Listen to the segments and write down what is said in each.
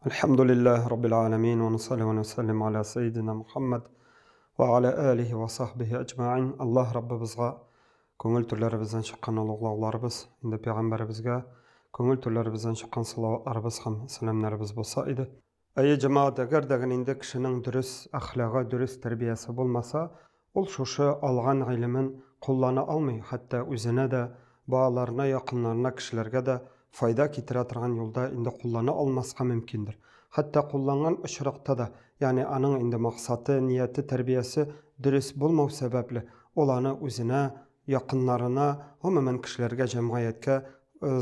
Әлхәмдүлилләһи раббил галәмин вә нусалли вә нусәллим аля сәййидина Мухаммад вә аля алихи вә сахбихи әҗмәгыйн. Аллаһ Раббыбызга күңел түрләребездән чыккан олуглауларыбыз, инде пәйгамбәребезгә күңел түрләребездән чыккан салаватларыбыз һәм сәламнәребез булса иде. Әйе, җәмәгать, әгәр дә генә инде кешенең дөрес әхлагы, дөрес тәрбиясе булмаса, ул шушы алган гыйлемен куллана алмый, хәтта үзенә дә, балаларына, якыннарына, кешеләргә дә файда китерә торган юлда инде куллана алмаска мөмкиндер. Хәтта кулланган очракта да, ягъни аның инде максаты, нияте, тәрбиясе дөрес булмау сәбәпле, ул аны үзенә, якыннарына, гомумән кешеләргә, җәмгыятькә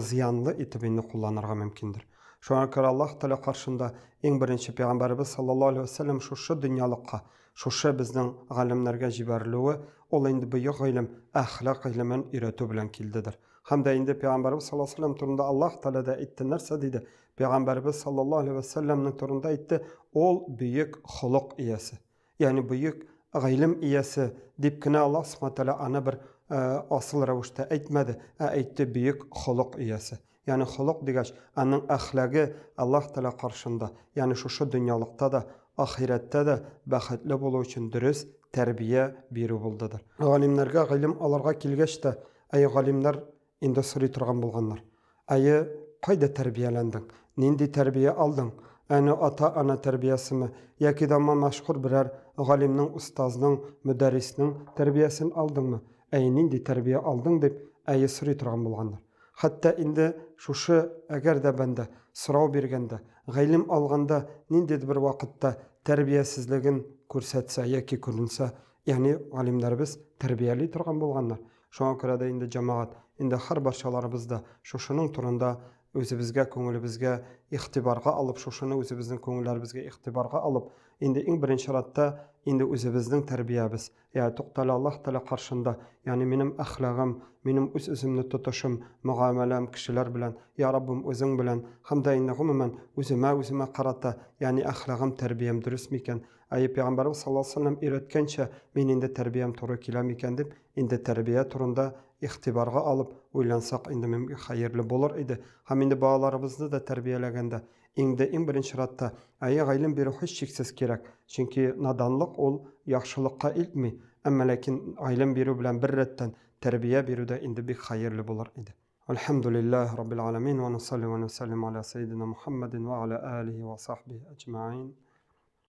зыянлы итеп инде кулланырга мөмкиндер. Шуңа күрә Аллаһ Тәгалә каршында иң беренче пәйгамбәребез саллаллаһу алейһи ва сәлләм шушы дөньялыкка, шушы безнең галимнәргә җибәрелүе, ул инде бөек гыйлем, әхлак гыйлемен өйрәтү белән килдедер. Һәм дә инде пәйгамбәребез саллаллаһу алейһи ва сәлләм турында Аллаһ Тәгалә дә әйтте, нәрсә диде? Пәйгамбәребез саллаллаһу алейһи ва сәлләмнең турында әйтте, ул бөек холык иясе. Ягъни бөек гыйлем иясе дип кенә Аллаһ Субхана Тәгалә аны бер асыл рәвештә әйтмәде, ә әйтте бөек холык иясе. Ягъни холык дигәч, аның әхлагы Аллаһ Тәгалә каршында, ягъни шушы дөньялыкта да, ахирәттә дә бәхетле булу өчен дөрес тәрбия бирү булдыдыр. Галимнәргә гыйлем алырга килгәч тә, әй галимнәр инде сорый торган булганнар. Әйе, кайда тәрбияләндең? Нинди тәрбия алдың? Әне ата-ана тәрбиясеме, яки дама мәшһүр берәр галимнең, остазның, мөдәрриснең тәрбиясен алдыңмы? Әйе, нинди тәрбия алдың дип, әйе, сорый торган булганнар. Хәтта инде шушы, әгәр дә бәндә сорау биргәндә, гыйлем алганда ниндидер бер вакытта тәрбиясезлеген күрсәтсә яки күренсә, ягъни галимнәребез тәрбияли торган булганнар. Шуңа күрә дә инде җәмәгать, инде һәрбарчаларыбыз да шушының турында үзебезгә, күңелебезгә игътибарга алып, шушыны үзебезнең күңелләребезгә игътибарга алып, инде иң беренче чиратта инде үзебезнең тәрбиябез, я туктале Аллаһ Тәгалә каршында, ягъни минем әхлагым, минем үз-үземне тотышым, мөгамәләм кешеләр белән, я Раббым, үзең белән, һәм дә инде гомумән үземә, үземә карата, ягъни әхлагым, тәрбиям дөрес микән? Әйе, Пәйгамбәребез саллаллаһу алейһи ва сәлләм өйрәткәнчә, мин инде тәрбиям туры килә микән дип, инде тәрбия турында игътибарга алып уйлансак инде мөмкин хәерле булыр иде. Һәм инде балаларыбызны да тәрбияләгәндә, инде иң беренче чиратта, әйе, гыйлем бирү һичшиксез кирәк. Чөнки наданлык ул яхшылыкка илтми. Әмма ләкин гыйлем бирү белән беррәттән тәрбия бирү дә инде бик хәерле булыр иде. Әлхәмдүлилләһи раббил галәмин вә нусалли вә нусәллим аля сәйдина Мухаммадин вә аля алихи вә сахбихи әҗмәгыйн.